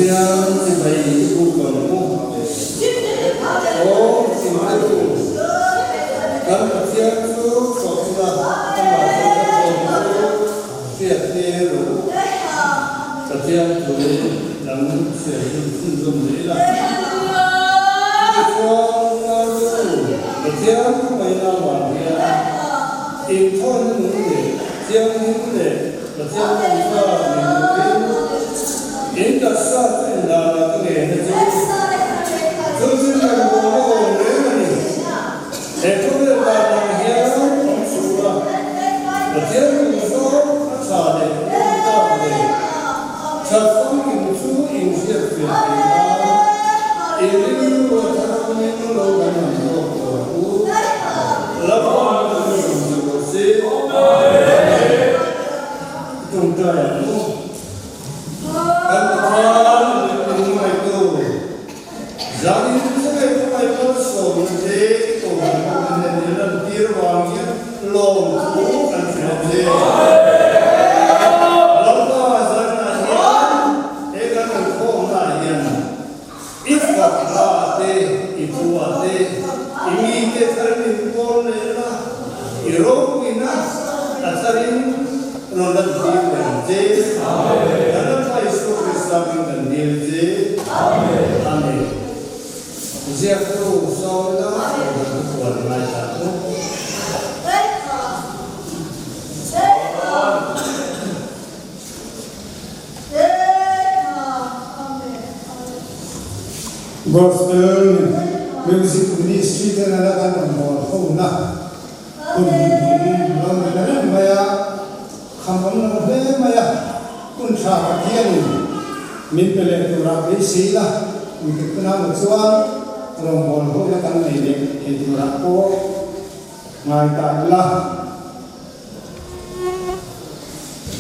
Pathian chibai i buk ang u. Aw chimte u, kan Pathian chu fak ula, amah chu kan awm chu hriat tir u. Pathian thu kan chhiar hun chhunzawm leh ila. Chutichuan unau te u, Pathian hmangaihna avang hian inthawina nung leh thianghlim leh Pathian kawngka ni turin in taksa chu indan ah ka ngen a chu. Chu chu kan bawm a awm reng a ni. He khawvel dan ang hian awm suh a, Pathian duh zawng a tha leh rawng tak leh that famkim chu in hriat fiah thei nan in rilru a thar awmin lo kan han zawk tawh ang u. Lalpa kan sawm che rawh se. Tawngtai ang u. Kan Pathian leh Lungngaitu, zanin chungai chungai malsawmna te i kohhran ho te nen i lantir vang hian lawmthu kan hrilh ang che. Lalpa zanah hian he kan inkhawmna ah hian i fakna te, i thua te, i mite tharin in pawl leh la, i ropuina a tharin rawn lantir leh ang che. Kan Lalpa Isua Krista hming kan dil che. Amen. Ziaktu Sawmna Kohhran Thupuan ngaithla u. Gospel Music Ministry ten a la kan rawn bawl ho na hun hnuhnung lo ni ta reng mai a, kham awm lo hle mai a, hun tha Pathianin min pe leh turah beisei la, engtik hunah maw chuan rawngbâwl ho na kan nei leh thei turah pawh ngai ta ila.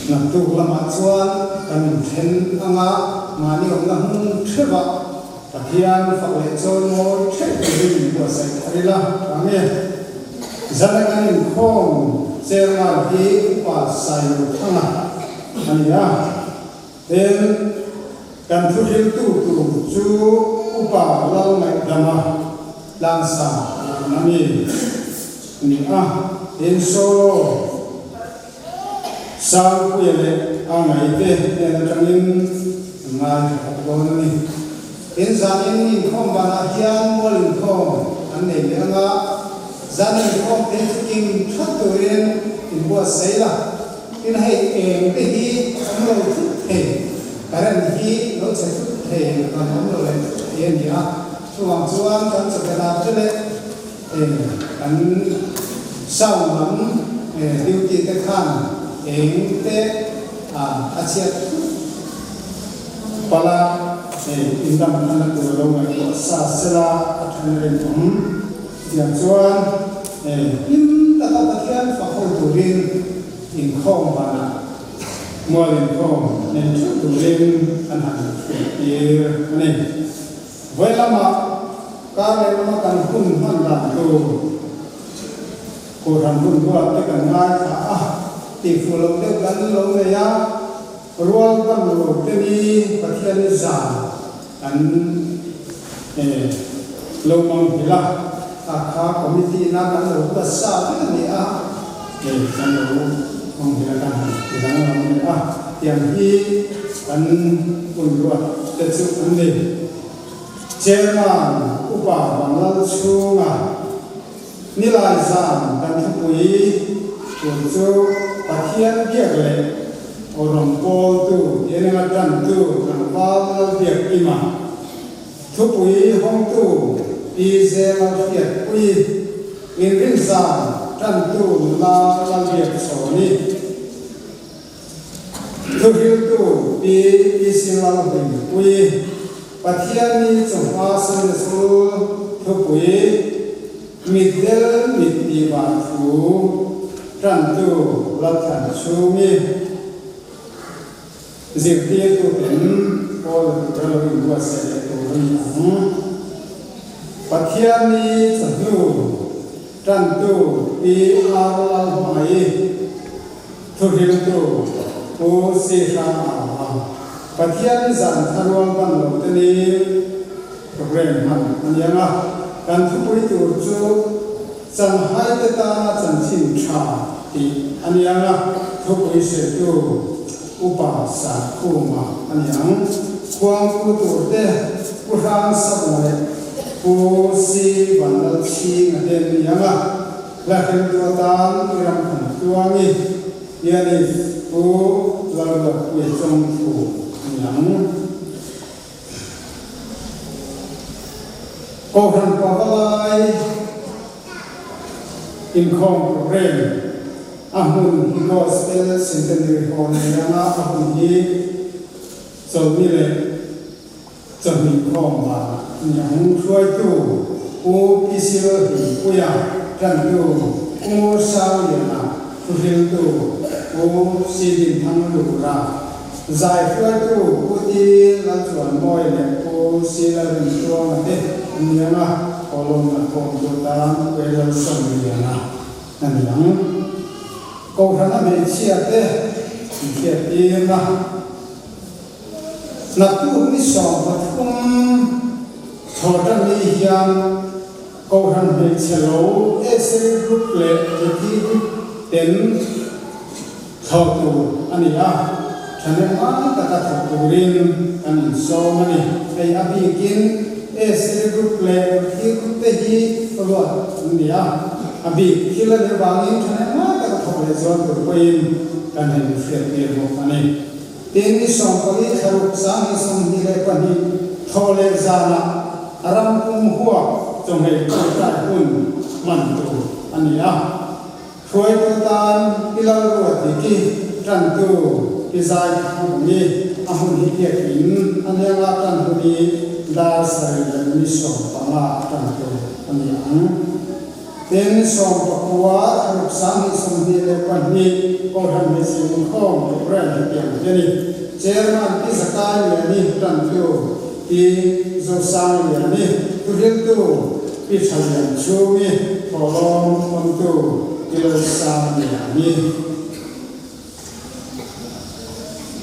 Naktuk lamah chuan kan inthen anga mahni awmna hmun hrevah Pathian fak leh chawimawi hreh turin min buatsaih thar ila ang e. Zana kan inkhawm chairman hi Upa Sailothanga a ni a, tin kan thuhriltu tur chu Upa Lalngaihdama Tlansa a ni ni a, tin solo Sangpuia leh a ngaite hnen atangin an ngaithla bawk dawn a ni. Tin zanin inkhawm banah hian mual inkhawm an nei leh anga, zan inkhawm te chu kim that turin inbuatsaih la, tin hei eng te hi awm lo thut thei, current hi lo chhe thut thei rawn awm lo leh thut thei a ni a. Chuvang chuan kan chawhmeh te leh kan sound lam duty te khan eng te a chhiat thut palh a, indam thanna tur lo ngaihtuah sa sela a then rinawm. Chutiang chuan hlim taka Pathian fak ho turin inkhawm banah mual inkhawm nei theuh turin an han hrilhtir a ni. Vawi lamah kar leh lama kan hun hman dan tur Kohhran hun ruat te kan ngaithla a, tihfuh loh deuh kan lo nei a, rual kan lo te ni Pathian i zan kan lo mang nghilh a, kha kha committee ina kan lo huat sa vek a ni a, kan lo mang nghilh a kan han ti danglam leh a, tiang hi kan hun ruat te chu an ni. Chairman Upa Vanlalchhunga Nilai zan kan thupui tur chu Pathian biak leh Awrawn pawltu tih enga tantu tlangval Lalbiak Ima, thupui hawngtu Pi Zela Hriatpui, Inrin zan tantu nula Lalbiak Chhawni, Thuhriltu Pi Isi Lalhlimpuii, Pathianni chawhma Sunday School thupui Mitdel mit tih vah thu tantu Lalthlan chhungi zirtirtu ten Paul tura lo inbuatsaih leh tur a ni ang. Pathianni chawhnu tantu Pi Ar Lalhmangaih, Thuhriltu Pu Si Hrang Au Ang. Pathian zan tharual ban lo te ni program hman a ni ang a, kan thupui tur chu Chanhai te tana chanchin tha tih a ni ang a, thupui hrilhtu Upa Sangkhuma a ni ang. Khuangpu tur te Pu Hrang Sawna leh Pu Si Vanlalchhinga te an ni ang a, hla hriltu atan i ram khan tluangi pianist Pu Lalruatpuia Chawngthu a ni ang. Kohhran Pavalai inkhawm program a hmun hi Gospel Centenary Hall a ni ang a, a hun hi Chawlhni leh Chawhni inkhawm danah a ni ang. Hruaitu Pu PC Lalhlimpuia, Tantu Pu Ngur Sangliana, Thuhriltu Pu Sidinthang Lura, Zai hruaitu Pu Ti Lalchuanmawi leh Pu Si Lalrinchhuanga te an ni ang a, Kawlawmna khawmtu tan Pu Lalsawmliana a ni ang. Kohhrana hmeichhia te inhriattirna Naktuk ni 13 Thawhtan ni hian Kohhran hmeichhe lo Esri Group leh Ruthi Group ten Thawh tur a ni a, thahnem ngai taka thawk turin kan insawm a ni. Hei a bikin Esri Group leh Ruthi Group te hi ruat an ni a, a bik thil a nih avangin thahnem ngai taka thawk leh zual tur pawhin kan han inhriattir bawk a ni. Tin, ni 14 thlaruk 2022 thawh leh zanah ram pum huap chawhmeh tawngtai hun hman tur a ni a. Hruaitu tan Pi Lalruatdiki tantu Pi Zai Thangvungi a hmun hi biakin a hnenga tan hun hi dar sarih leh mi 15 tantu a ni ang. Tin, 19 thlaruk 2022 Kohhran Hmeichhe Inkhawm Programme hi piang hi a ni. Chairman Pi Zakai Liani tantu Pi Zosang Liani thuhriltu Pi Thalian chhungi thawhlawm hawntu Pi Lalsang Liani.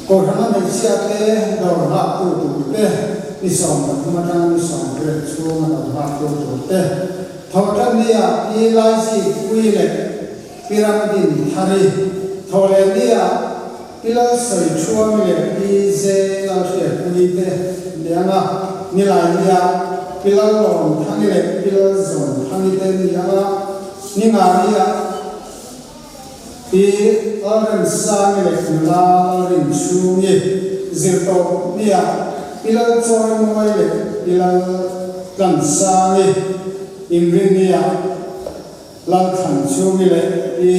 Kohhrana hmeichhia te dawr nghaktu tur te, ni 13 atanga ni 18 chhunga dawr nghaktu tur te, Thawhtan nia Pi Laizi Pui leh Pi Ramdin Thari, Thawhleh nia Pi Lalsawi Thuami leh Pi Ze Lalhriatpui te ni ang a, Nilai nia Pi Lallawm Thangi leh Pi Lalzawm Thangi te ni ang a, Ninga nia Pi Lalremsangi leh Nula Lalrinchhungi, Zirtawp nia Pi Lalchawimawi leh Pi Laltlansangi, Inrin nia Lalthlanchhungi leh Pi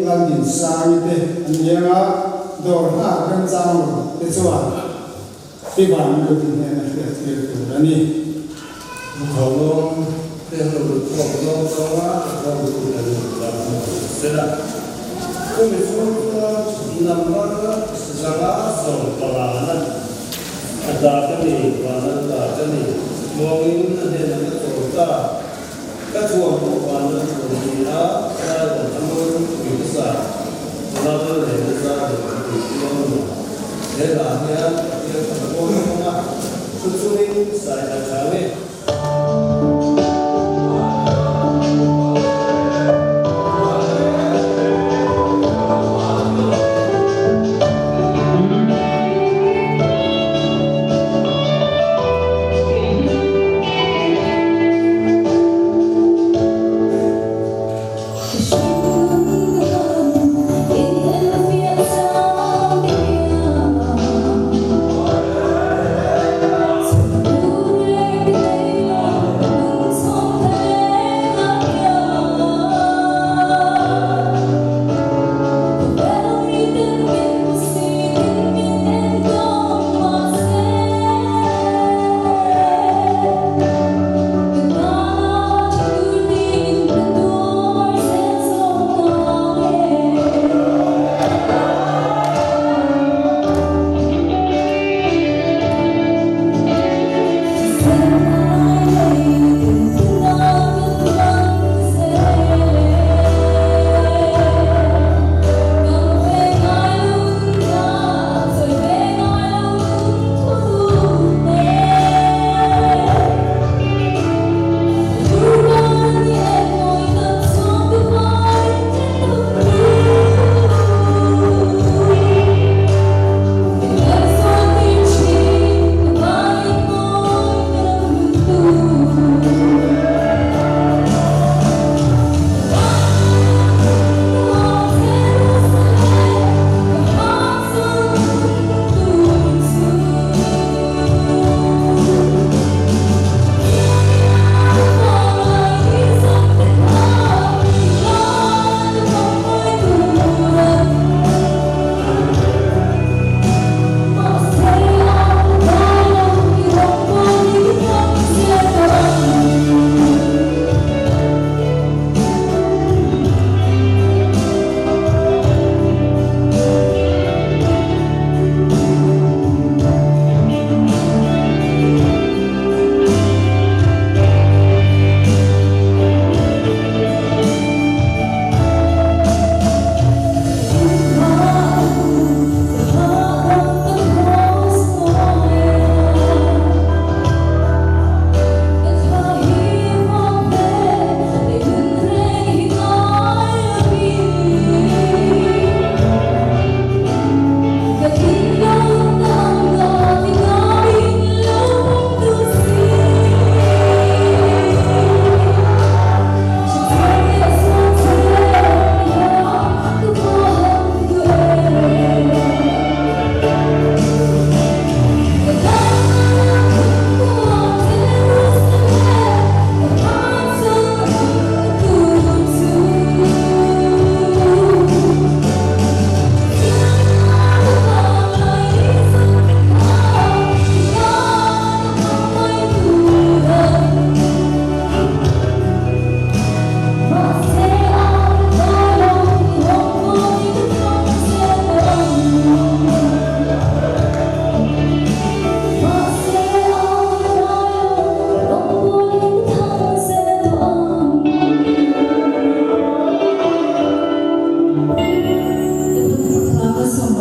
Laldinsangi te an ni ang a, dawr nghak remchang lo te chuan Pi Vanluti hnena hriattir tur a ni. Bukhaulawm te an lo lut chhuak zawng zawng a, a thawm chu kan lam se la. Chumi chhung chuan number 115 na a dah ka ni, van an dah ka ni. Muangin a hnenah ka chawl ta. Ka thuam pawh van an thuam ni a, Zion a mawi thupui hmasa, lal leh na zar leh thupui tluang nuam. He hla hian Pathian kha ka pawn thung a, thu chungin sai a chang e.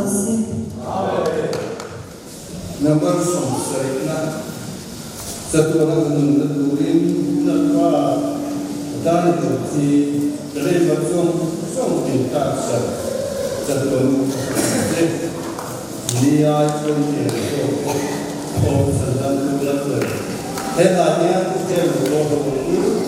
rawh se. Number 70na chatuana ka nunna turin Lalpa tan i tum hi ka leiba zawng zawng in tak sak chatuan ka hmu che. Ni ai chuan eng zawk pawh awm san dan chu la chuan he hla hian hel ruh aw ho ang u.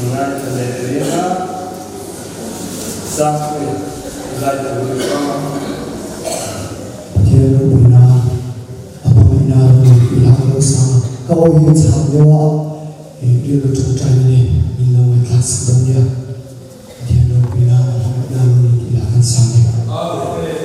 Ngaithla leh reng a, Sangpui zai tur i hmang a. Pathian ropuina a hmangaihna a rawn tih lah ka lo sang a, ka aw hi a chhak deuh a, rilru tawngtai na nen min lo ngaihthlak sak dawn nia. Pathian ropuina a hmangaihna a rawn tih lah kan sang e. Amen.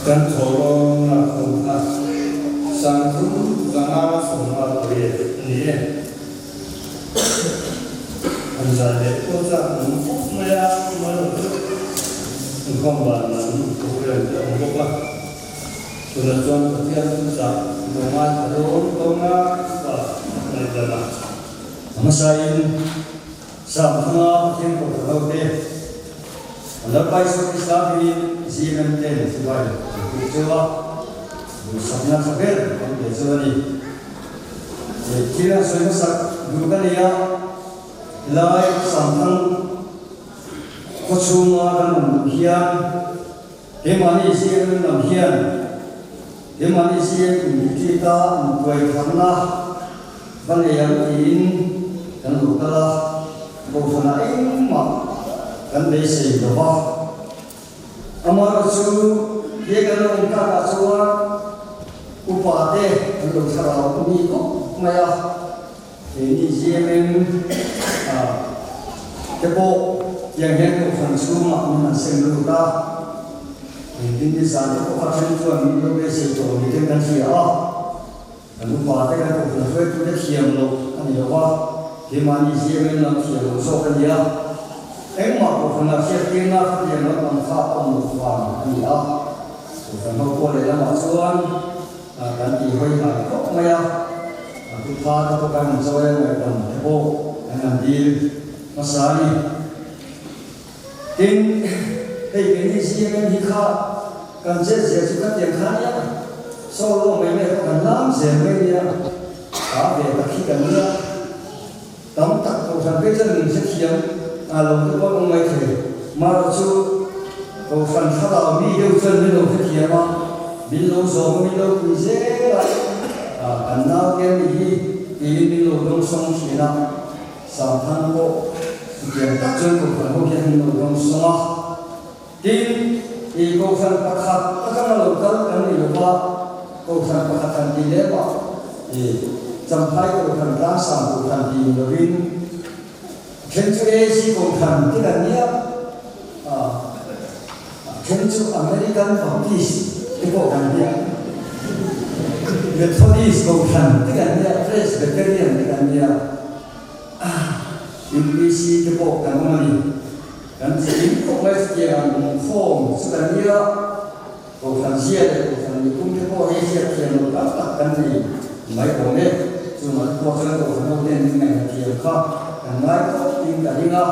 Kan thawhlawm lakkhawm kha 35 58 a ni e. An zai leh pawh chak awm khawp mai a, amaherawhchu inkhawm ban lam program te a awm bawk a. Tunah chuan Pathian thuchah lo ngaithla dawn dawn a, pa ngaihdam a. A hmasain Samthanga Pathian Kohhran hote an lo kai sawn i Savin GMM ten chibai an puk cheu a, duhsakna tha ber an pe cheu a ni. Thil an sawi hmasak duh ka nei a, helai Samthang khaw chhunga kan awm duh hian keimahni GMM lam hian keimahni GM in retreat-a intuai tharna Va nei ang tiin kan lo kal a, kohhranah engmah kan beisei lo va. Amaherawhchu he kan lo awm takah chuan upa te an lo thlarau mi khawp mai a, keini GMM te pawh tiang hian kohhran chhungah min han sem lut a, engtin nizan te pawh kha then chuan min lo beisei tawh ni ten kan hria a. Kan upa te kan kohhran hruaitute thiam loh a ni lo va, keimahni ziamin lam thiam loh zawk a ni a. Engmah kohhranah hriattirna khatiang lam ang kha a awm loh vang a ni a. Kohhran ho pawh lehlamah chuan kan tih hawi hnai khawp mai a. Thupha te pawh kan han chawi a, ngaihdam te pawh kan han dil hmasa a ni. Tin, hei keini zing em hi kha kan chet zia chu ka tiang kha nia, solo mai mai pawh kan lam zel mai nia, ta ve tak hi kan nia. Tam tak Kohhran phei chuan min hrethiam nghal lo te pawh an awm mai thei. Marawh chu Kohhran thlarau mi deuh chuan min lo hrethiam a, min lo zawm a, min lo pui zel a, kan naute a nih hi tiin min lo dawngsawng thin a. Sangthang pawh chutiang tak chuan Kohhran ho hian min lo dawngsawng a. Tin, i Kohhran pakhat atanga lo kal kan ni lova, Kohhran pakhat han ti lem a, i Champhai Kohhran Tlangsang Kohhran ti ni lovin, a then chu AC Kohhran ti kan nia, a then chu American Baptist te pawh kan nia, Methodist Kohhran ti kan nia, Presbyterian te kan nia, UPC te pawh kan awm a ni. Kan chilim khawp mai chutiang ang awm khawm chu kan nia, Kohhran zia leh Kohhran miphung te pawh hei hriat thiam lo tam tak kan nei mai awm e. Chungah te pawh chuan Kohhran ho ten min ngaihna thiam kha kan ngai khawp in ka ring a.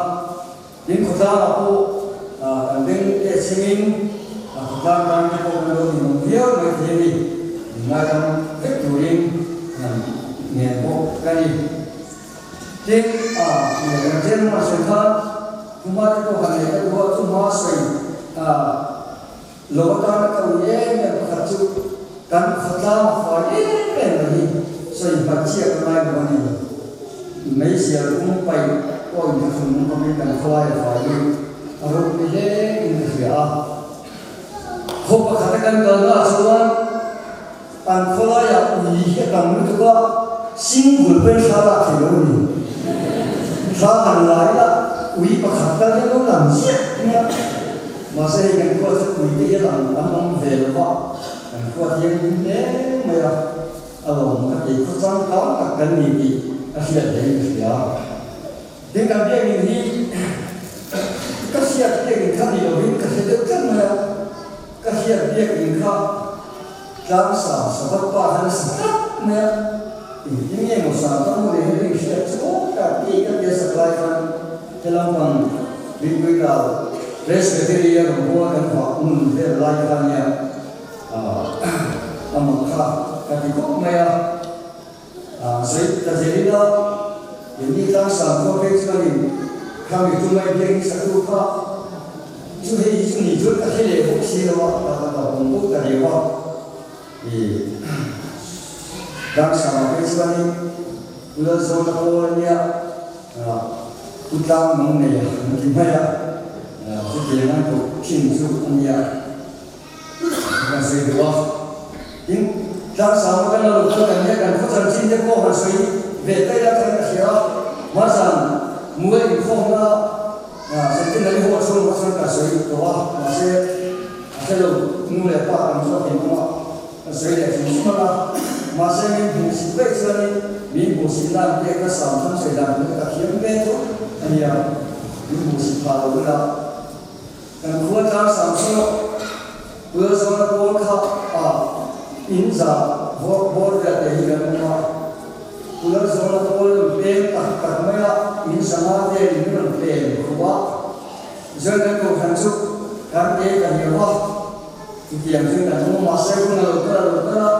Tin khawtlangah pawh kan beng te chhengin khawtlang tan te pawh kan lo ninawm viau mai thei a ni. Min ngaidam vek turin kan ngen bawk ka ni. Tin, a kan chen hma sawi khan Thuma te pawh han nei ka duh a, Thuma sawi a lo atana ka ui em em pakhat chu kan khawtlang a fai em em mai hi sawi hmaih chiah ka ngai lo a ni. Meizial um paih pawh in thlahrun um khawpin kan khawlai a fai hi a ropui hle in ka hria a. Khaw pakhat a kan kalna ah chuan An khawlaiah ui hi a tam lutuk a, single pawhin thla lak thei lo a ni. Thla han la ila ui pakhat kal hian lo lang chiah nia. Mahse hei kan khua chu ui te hi a lang an awm ve lo va, kan khua thianghlim hle mai a, a lawm ka ti khaw changkang tak kan ni tih a hriat theih in ka hria. Tin kan biakinn hi ka hriat biakinn kha ni lovin ka hre deuh tlat mai a, ka hriat biakinn kha Tlangsang sabat pa khan a sa tlat mai a, engtin nge maw sa ka hmu leh hi ring hriat chu aw ka ti ka tia sak lai khan helam pang Rinpui Ral Presbytery a rawn bual kan vah hmun vel lai kha nia a mak kha ka ti khawp mai a, sawi ta zel ila keini Tlangsang khua phei chuanin khami tumai biakinn satu kha Chu hei hi chu ni chuan ka hre leh bawk si lo a, ka ka ka pawm bawk ta riau a. I Tlangsangah phei chuanin Pu Lalzawna pawl a nia, Pu Tlang mang nei a an ti mai a, chutiang an koh thin chu a nia kan sawi duh a. Tin, Tlangsanga kan la lo kal kan nia, kan khaw chanchin te pawh han sawi ve ta ila chuan ka hria a, hmazan mual inkhawmna Centenary Hall chhungah chuan ka sawi tawh a, mahse a hre lo, nu leh pa kan zawk in awm a, ka sawi leh hrim hrim ang a, mahse min hmuh sit vaih chuanin min hmuh sit nan pek ka sam tham sawi dan tur ka thiam ve tho a nia, min hmuh sit phah lo ula. Kan khua tlang sam chu Puiazawna pawl kha ah in za bawr bawr vel te hi kan awm a, Puiazawna pawl rawn peng tak tak mai a, in zanga vel in rawn pen khuh a, chuan kan kohhran chu kan te ka hniam a, chutiang chuan kan awm a, mahse hun a lo kal a lo kal a,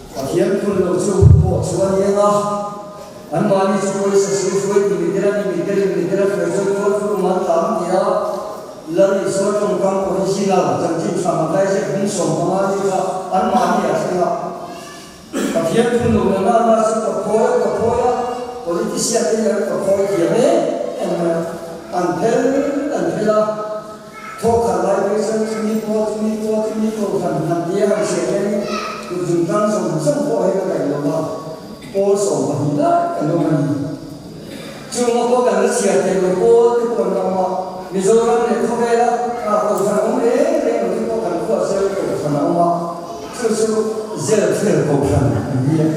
Pathian phun lo chu pawh chuan eng a, anmahni chu pawisa su hruaitu mi tel a ni, mi telin mi tel a hruai chuan tual fur man tam ti a, Lal Isua tawngkam original chanchin tha Mathai ziak hming 15 ni kha anmahni a thleng a. Pathian phun lo na na chu ka phawi a, ka phawi a, politician te hian ka phawi thiam em em mai a, an phel an phel a. Thawk khat lai phei chuan chumi pawh chumi pawh chumi pawh han han tia han hriat hianin kut zung tlang zawng zawng pawh hi ka ngaih lo va, pawl 12 lai kan awm a ni. Chunga pawh kan la chhiar thei lo pawl te pawh an awm a, Mizoram leh khawvela kohhran awm reng reng lo te pawh kan khuah zel kohhran a awm a, chu chu zel thel kohhran an ni a.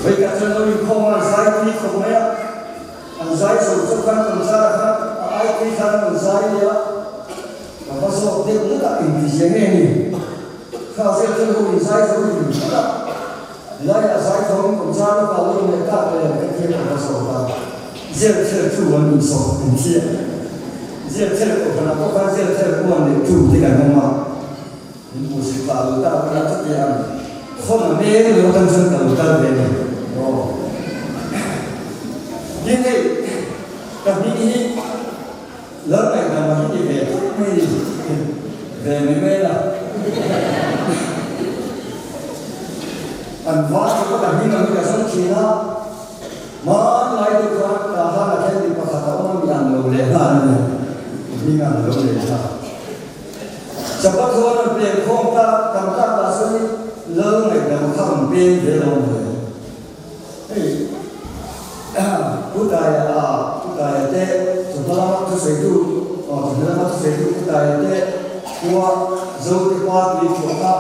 Vawikhat chuan lo inkhawm a, zai tui khawp mai a. An zai zo chu khan kan zar a khan a ai phei khan an zai leh a, ka va zawk deuh ngat a, engti zia nge ni? Kha zel chu ho in zai zo in ngat a. Laiah zaithawm kumchar lawkah lawm leh tak leh ka thil ka va zawt a, Zel thel tu an in sawm an thiah. Zel thel kohhranah pawh khan zel thel uan leh tu te kan awm a, min hmuhsit pah lo tak ila chutiang ang khawn a meng lo tan chuan ka lo kal ve ni. Aw. Tin hei ka hming hi Lal ngaihdam a hi ti ve khawp mai ni. Ve mai mai la. An va chu ka hming ang hi ka zawng thin a. Hmanlai deuh khan tah khan a thlen dik pakhat a awm a mi ang lo leh nghal a ni. Hming ang lo leh nghal. Chapa chuan an peng khawm ta tam tak ah chuan in Lal ngaihdam kha an peng ve lo ang le. Hei Pu Taia a Pu Taia te chawhma lama thusawitu aw chawhma lama thusawitu Pu Taia te khua Zote pa tui thuah kha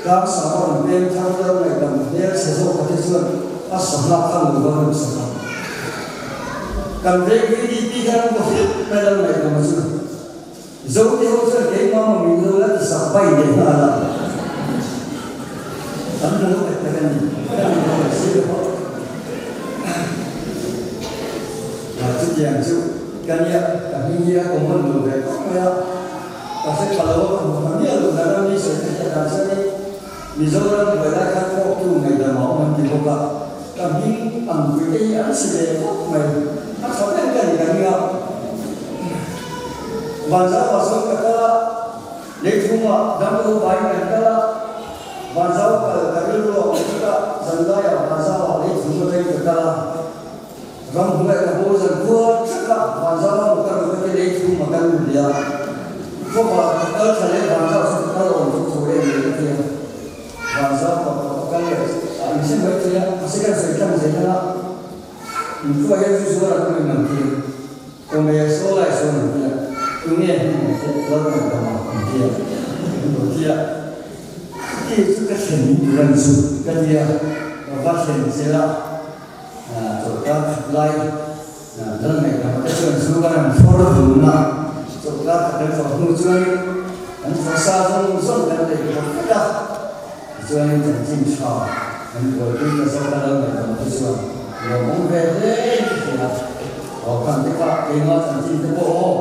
Tlang sa a rawn peng thar lal ngaihdam hmel chhe zawk te chuan a sangha kha lo va rem sak a. Kan veng VDP khan an vaw hlek mai lal ngaihdam chu. Zote ho chuan keimah maw min lo la ti sak bai leh nghal a. An lo tak tak a ni. Kan lo tak si lo a. Chutiang chu ka nia, ka hming hi a common lo ve khawp mai a. Ka hre tha lo a, ka hmu tha miah lo dan a mi sawi theih ta dan chuan in Mizoram buai lai khan kawktu ngaihdam a awm an ti bawk a, ka hming ang pui te hi an si ve khawp mai, a tha ber ka ni ka ring a. Vanzau ah sawn ka kal a, leithumah damlo vaiin kan kal a, Vanzau kal ka rilru a awm thut a, zanlaiah Vanzau ah leithum atangin ka kal a. Ram hnuai ka bo zan kual thak a, Vanzau a motor ka te lei thu ma kan lut leh a, khawpa ka kal thla leh Vanzau chu ka kal awm thu thu em leh ka ti a, Vanzau pa ka kal leh a in hre mai thei a, mahse kan sawi tlang zel anga in khua hian zu zuar an awm em an ti a, kawmei saw lai sawn an ti a, tunge hming an hriat lal kan tam a an ti a, an lo ti a, chuti chu ka thlen in tur a ni chu ka ti a, ka va thlen zel a. Chawlhkar khat lai dal ngaihtuah te chuan zu kan han thlawr dun a, chawlhkar khat kan tlawh hnu chuan kan thlawsa zawng zawng kan neih phawt vek a, tichuanin chanchin tha kan buaipui ta zawk a dal ngaihtuah te chuan lawmawm ve hle in ka hria. Aw khan te kha keimah chanchin te pawh aw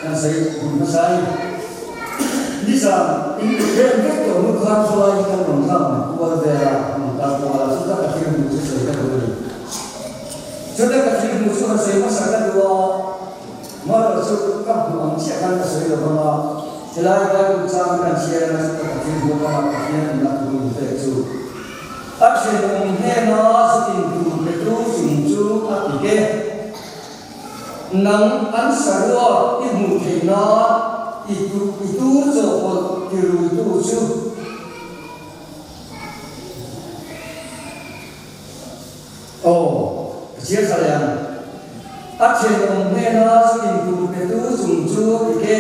kan sawi hun hmasa a ni. Nizan in rem vek tawh hnu khan khawlai hi kan rawn lang kual vel a, rawn kal kual a, chuta ka thil hmuh chu sawi ka duh a ni. Chuta ka thil hmuh chu han sawi hmasa ka duh a, Mother chu ka hmuh ang chiah khan ka sawi lo vang a, helai Bible chang kan chhiar anga chuta ka thil hmuh avanga Pathian in a thu min pek chu a thenawm hnena zu in tur petu chung chu a ti ke. Nang an saruak i hmuh theih nan i i tur chawhpawlh ti ruitu chu. Aw, ka chhiar sa leh ang. A thenawm hnena zu in tur petu chung chu a ti ke.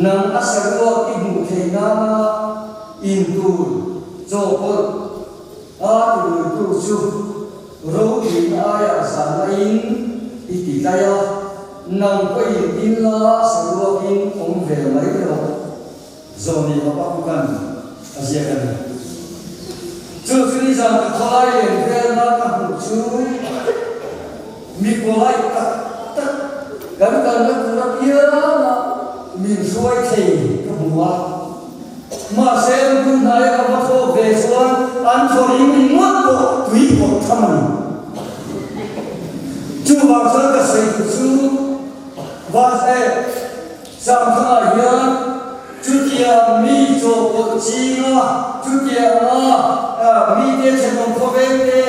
Nang a saruak i hmuh theih nana in tur chawhpawlh a ti ruitu chu. Ropuina aiah zan laiin i ti tlai a, nang pawhin in la saruakin awm ve mai rawh. Zawni Habakukan a ziak a ni. Chu chu nizan ka khawlai len velna ka hmuh chu mi polite tak tak kan kalna tur apianga min hruai thei ka hmu a. Mahse, lungphun hnaia ka va thawk ve chuan an thaw ring ringawt pawh tui pawh tham a ni. Chuvang chuan ka sawi duh chu Vase Sangthangah hian chutiang mi chawhpawlh chinga chutianga mite thenawm khawvel te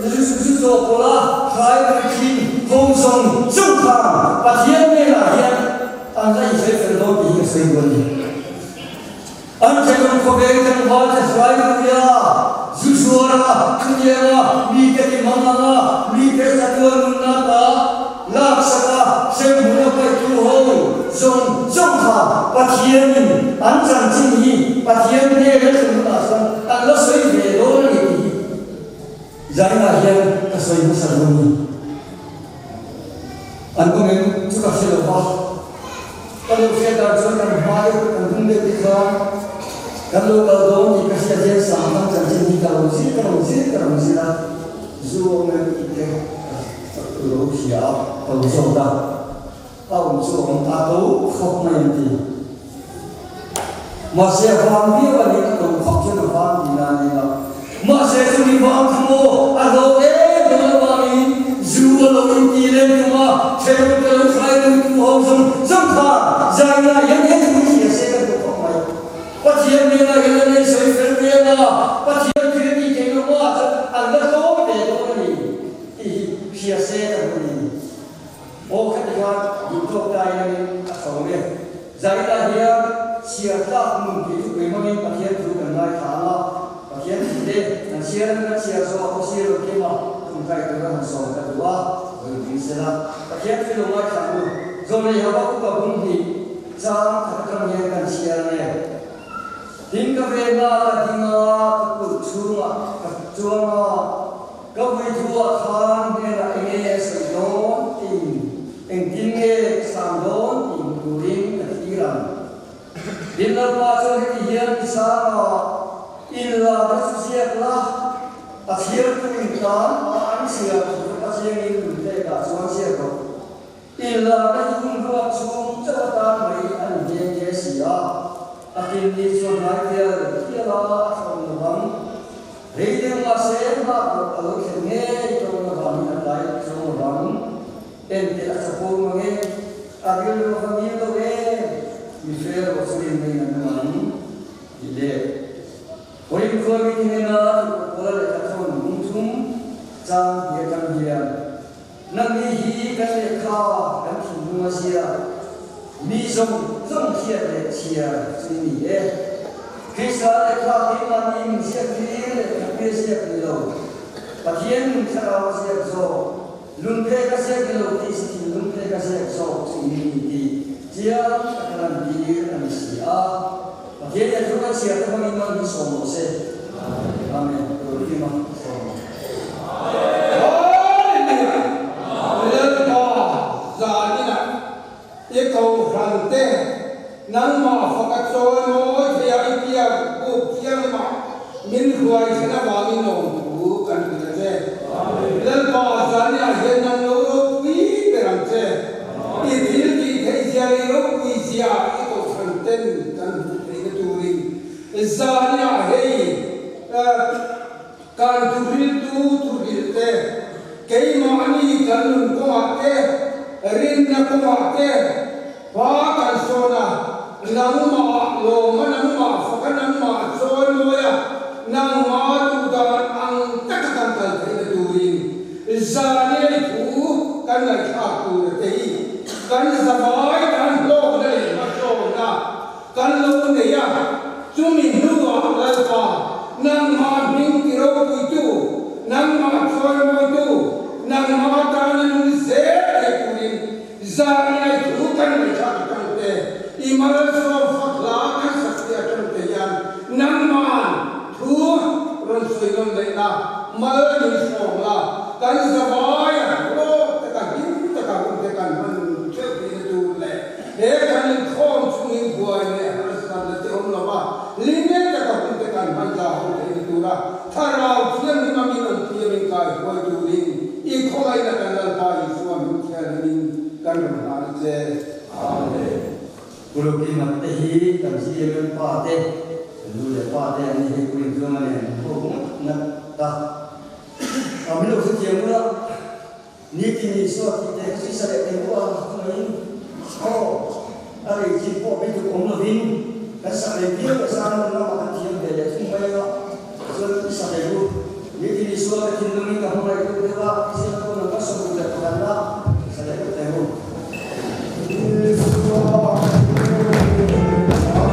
zu chawhpawlh a hrai kan thin ho zawng zawng khan Pathian hnenah hian an la insawi fel dawn tih hi ka sawi duh a ni. An thenawm khawvel tlangval te hruai luia, zu zuara, chutianga mite ti mang anga mite chatuan nunna ta laksaka hremhmun a paihtu ho zawng zawng kha Pathianin an chanchin hi Pathian hnena thlen hunah chuan an la sawi ve dawn a ni tih hi zainah hian ka sawi hmasa dawn a ni. An comment chu ka hre lo va, ka lo hriat dan chuan kan hma deuh kan hnung deuh te khan kan lo kal dawn tih ka hriat hian Sangthang chanchin hi. hria a, ka lo zawt a, a awm chu a awm ta to khawp mai an ti. Mahse a vang viau a ni, a to khawp chuan a vang tihna a ni a. Mahse chumi vang kha maw a hlauh em dawn avangin zu a lo inti lem tum a, ṭhenawm te lo hrai ru tu ho zawng zawng kha zaina hian he thu hria se ka duh khawp mai. Pathian hnenah hian an insawi fel vel a, Pathian thil tih theih loh hmaah chuan an la tlawm ve dawn a ni tih hi hria se ka duh a ni. Aw khati khan duhtawk ta hianin a tho e. Zainah hian chhiar tlak nun tih chu pui hmangin Pathian thu kan ngaithla ang a, Pathian thu te kan chhiar ang kan chhiar zawh a khawsir lo kim a, tumkai tura han sawm ka duh a, vawi ding sela Pathian thu lo ngaithla ang u. Zawlei Habakuka bung hnih chang khat atang hian kan chhiar ang e. Tin ka venna ka ding a, ka kulh chhungah ka chuang a. Ka vuithuah khan hnenah enge a sawi dawn tiin engtin nge ka sang dawn tih hmu turin ka thlir ang. Tin Lalpa chuan heti hian mi sang a, Inlarna chu ziak la, a chhiartu in tan a an chhiar thu chu ka chiangin luntlekah chuan ziak rawh. Inlarna hi hun ruak chhung chauh atan mai a ni nghe nghe si a, a tin ni chuan hnai tial tial a a thlawm lo vang. Rei deuh mahse nghak loh a lo thlen ngei tawng avangin a tlai chuang lo vang. Enteh a chapo mang e, a rilru a va ngil lo em, mi hre rawh chu rin mai an awm ang tih leh Korin khua mi te hnena thupawh pawl a lehkha thawn bung thum chang hi atang hian Nangni hi kan lehkha kan thinlung a zia, mi zawng zawng hriat leh chhiar chu i ni e. Krista lehkha keimahni min ziak tir leh thapui a ziak ni lo, Pathian nun thlarau a ziak zawk, lungphek a ziak ni lo tih si thinlung phek a ziak zawk chu i ni tih chiang taka lantir a ni si a. Pathian hian thu kan chhiar te hmangin man min sawm rawh se. Amen. Rualkima sawm. Hallelujah! Lalpa zaninah i kohhran te nangmah faka chawi mawi theia i biak buk thianghlimah min hruai thlen avangin lawmthu kan hrilh a che. Lalpa zaninah hian nang lo ropui ber ang che. I thil tih theih zia leh ropui zia i kohhran ten kan hmuh theihna turin zaninah hei Kan thuhriltu thuhrilh te, keimahni kan nun kawngah te, rinna kawngah te, hma kan sawn a, nangmah lawma nangmah faka nangmah chawimawi a, nangmah duhdan ang taka kan kal theihna turin zaniai thu kan ngaihthlak tur te hi kan zavai kan hlawkna leh hmasawnna Kan lo nei a, chumi hnuah Lalpa, nangmah hming ti ropuitu, nangmah chawimawitu, nangmah tana nung zel thei turin zan ngaih thu kan ngaihthlak atang te, i malsawm fak hla kan sak te atang te hian nangma'n thu rawn sawi nawn leh la, mal min hrawng la, kan zavai a hlawk taka hlim taka hun te kan hman theuh theihna tur leh He kan inkhawm chungin buai leh harsatna te awm lova limel taka hun te kan hman za ho theihna tura Thlarau Thianghlim a min awm thiamin kai hruai turin i khawngaihna kan Lalpa Isua min thianghlimin kan rawn hlan a che. Amen. Pu Rokimat te hi kan GMM pa te, kan nu leh pa te an ni hei Pu Rinzuanga nen an ho ngawt ngat ta. A min lo hrethiam ula. Nitin Isua tih te chu isa leh tel pawh a khawngaihin aw a rei chin pawh bei tuk awm lovin kan sak leh viau a zan nawn lamah kan thiam ve leh thung mai a, chuan i sak leh u. Nitin Isua ka thinlungin ka hmangaih deuh deuh a, i zir pawh nang ka sawm leh pakhat la sa leh vek teh u. Isua ka thinlungin ka hmangaih deuh deuh a.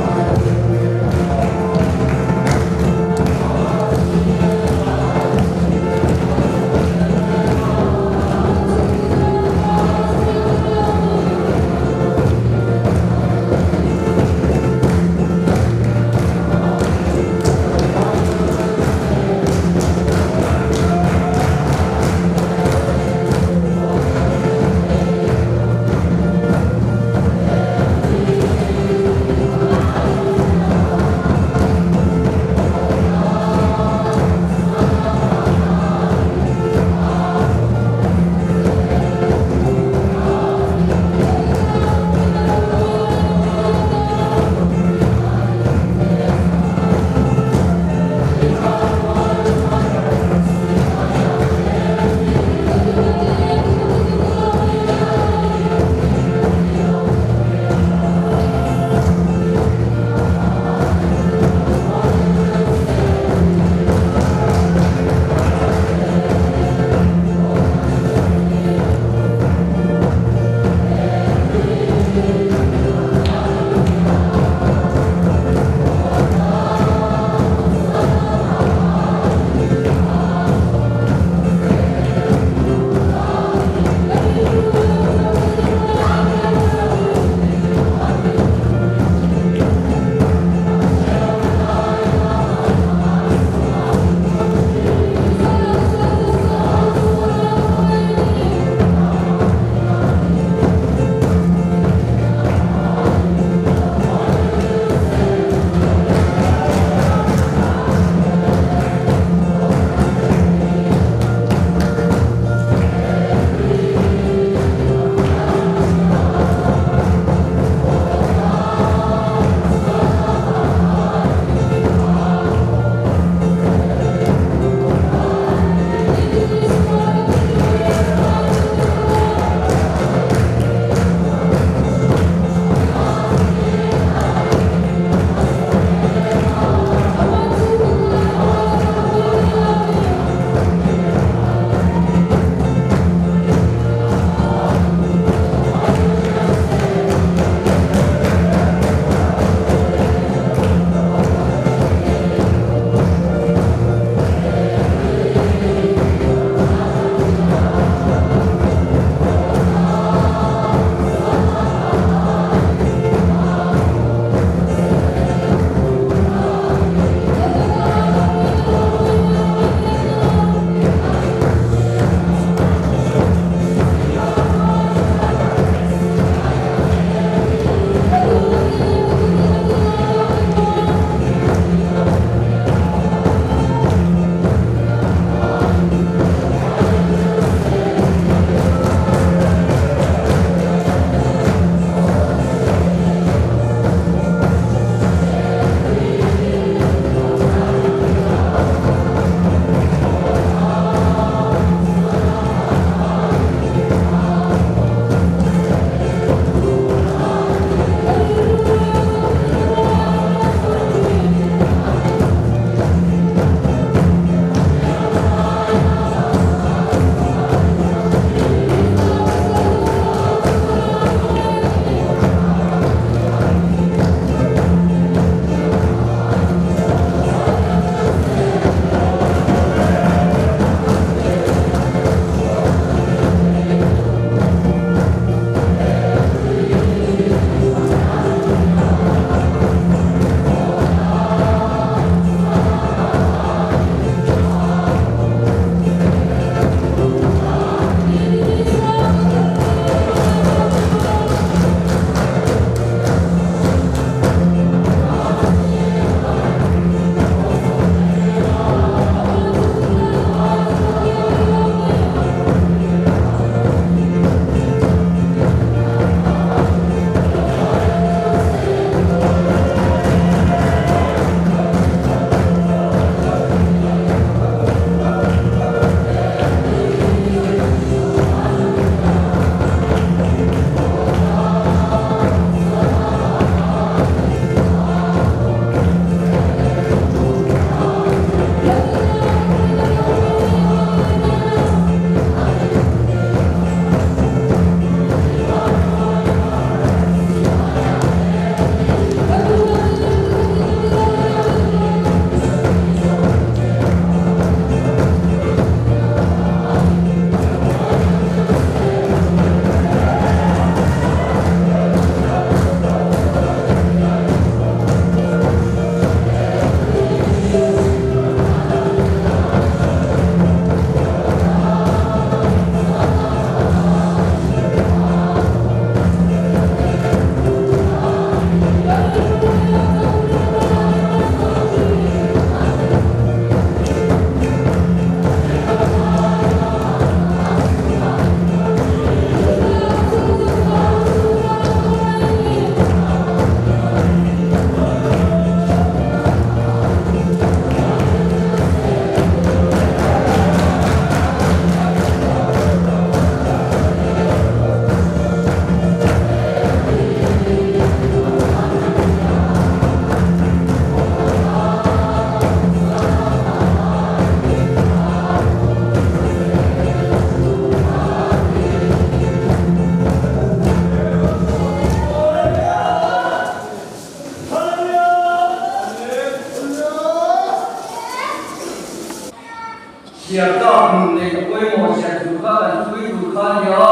Chhiar tlak nun neih a pawimawh zia tur kha kan hlui tur kha a nia.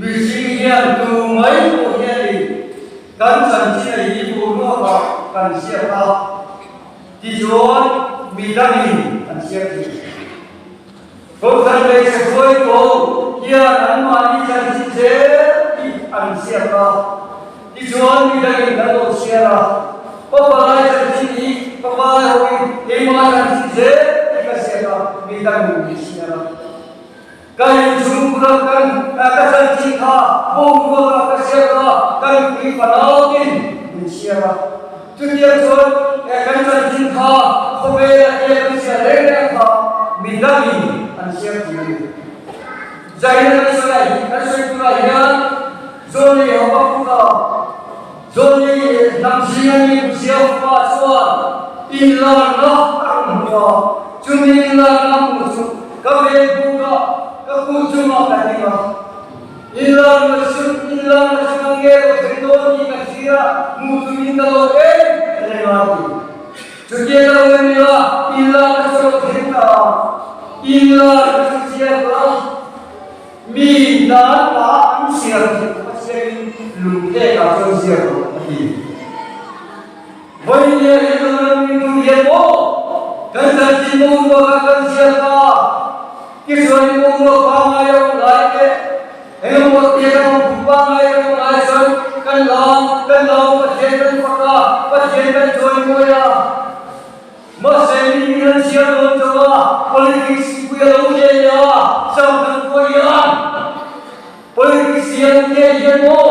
Mihring hian tu mai pawh hianin kan chanchin a hi boruakah kan ziak a, tichuan midangin an ziak thei. Kohhran hmeichhe hruai ko hian anmahni chanchin zel hi an ziak a, tichuan midangin an lo chhiar a, Papalai chanchin hi papalai hoin keimah chanchin zel hi ka ziak a, midangin min chhiar a. Ka inchhung bula kan ka chanchin kha boruakah ka ziak a, ka nupui fanautin min chhiar a. Chutiang chuan kan chanchin kha khawvela te kan chhiar reng reng kha midangin an chhiar thei a ni. Zaina kan sawi ah kan sawi tunah hian Johnny Habakkuk-a, Johnny hnam zinga mi Ziafa chuan inlarna a rawn hmu a, chumi inlarna hmuh chu ka vel bukah ka kut chungah ka ding a. Inlarna chu inlarna chu ka nge lo thei dawn tih ka thlir a, hmuh tumin ka lo en reng a ti. Chutia ka lo en ila, inlarna chu a lo thleng ta a, inlarna chu chiang la, mi dan pa an chhiar theih khawp a chiangin lungphekah chuan ziak rawh a ti. Vawiin hi Zoram mipui hian maw kan chanchin boruakah kan ziak a, tichuan boruak pangngai a awm lai te, engemaw te kan awm pum pangngai kan awm lai chuan kan lam, kan lam Pathian kan fak a, Pathian kan chawimawi a. Mahse miin an ziak dawn chauh a, politics mipui a lo hle leh a, changkan pawh hian Politics hian nge hian maw